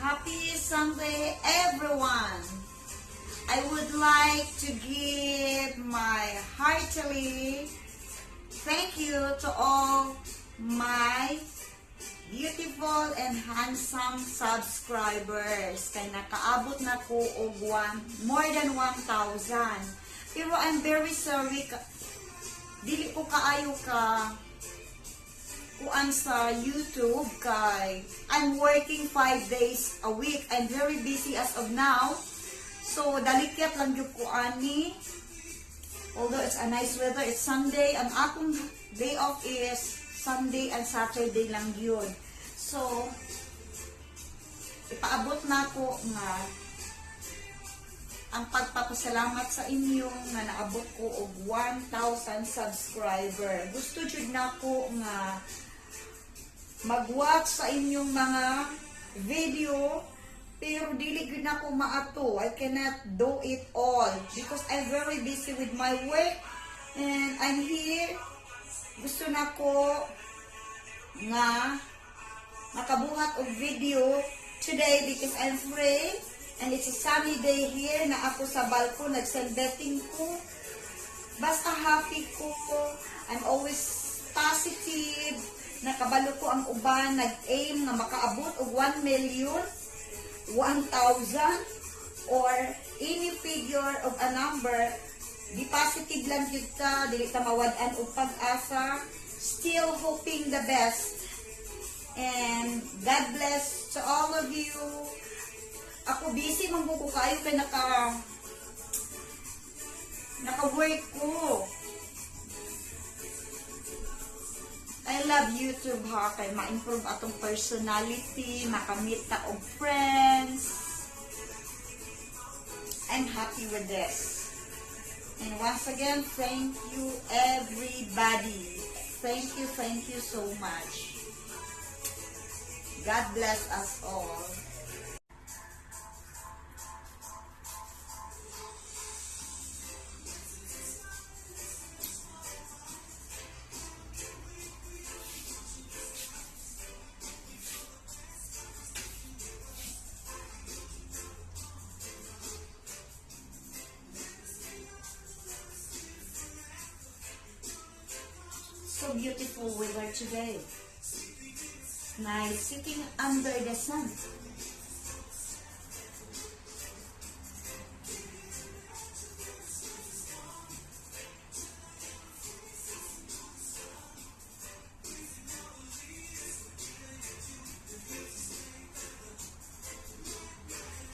Happy Sunday, everyone! I would like to give my heartily thank you to all my beautiful and handsome subscribers. Kay nakaabot na ko og more than 1,000. Pero I'm very sorry, dili ko kaayo ka kuan sa YouTube kay I'm working 5 days a week. I'm very busy as of now. So, dalikyat lang gyud ko ani. Although it's a nice weather, it's Sunday. Ang akong day off is Sunday and Saturday lang yun. So, ipaabot na ko nga ang pagpapasalamat sa inyo nga naabot ko og 1,000 subscriber. Gusto jud nako nga mag-watch sa inyong mga video, pero dili gyud nako maato. I cannot do it all because I'm very busy with my work and I'm here. Gusto nako nga makabuhat og video today because I'm free and it's a sunny day here na ako sa balkon, nag-sunbathing ko. Basta happy ko. I'm always positive. Nakabalo ko ang uban nag-aim nga makaabot og 1 million, 1,000 or any figure of a number. Be positive lang gyud ta, dili ta mawad-an og pag-asa, still hoping the best, and God bless to all of you. Ako, busy man ko kaayo kay naka work ko. I love YouTube ha, kay ma-improve atong personality, makamit ta og friends. I'm happy with this. And once again, thank you, everybody. Thank you so much. God bless us all. So beautiful weather today. Nice sitting under the sun.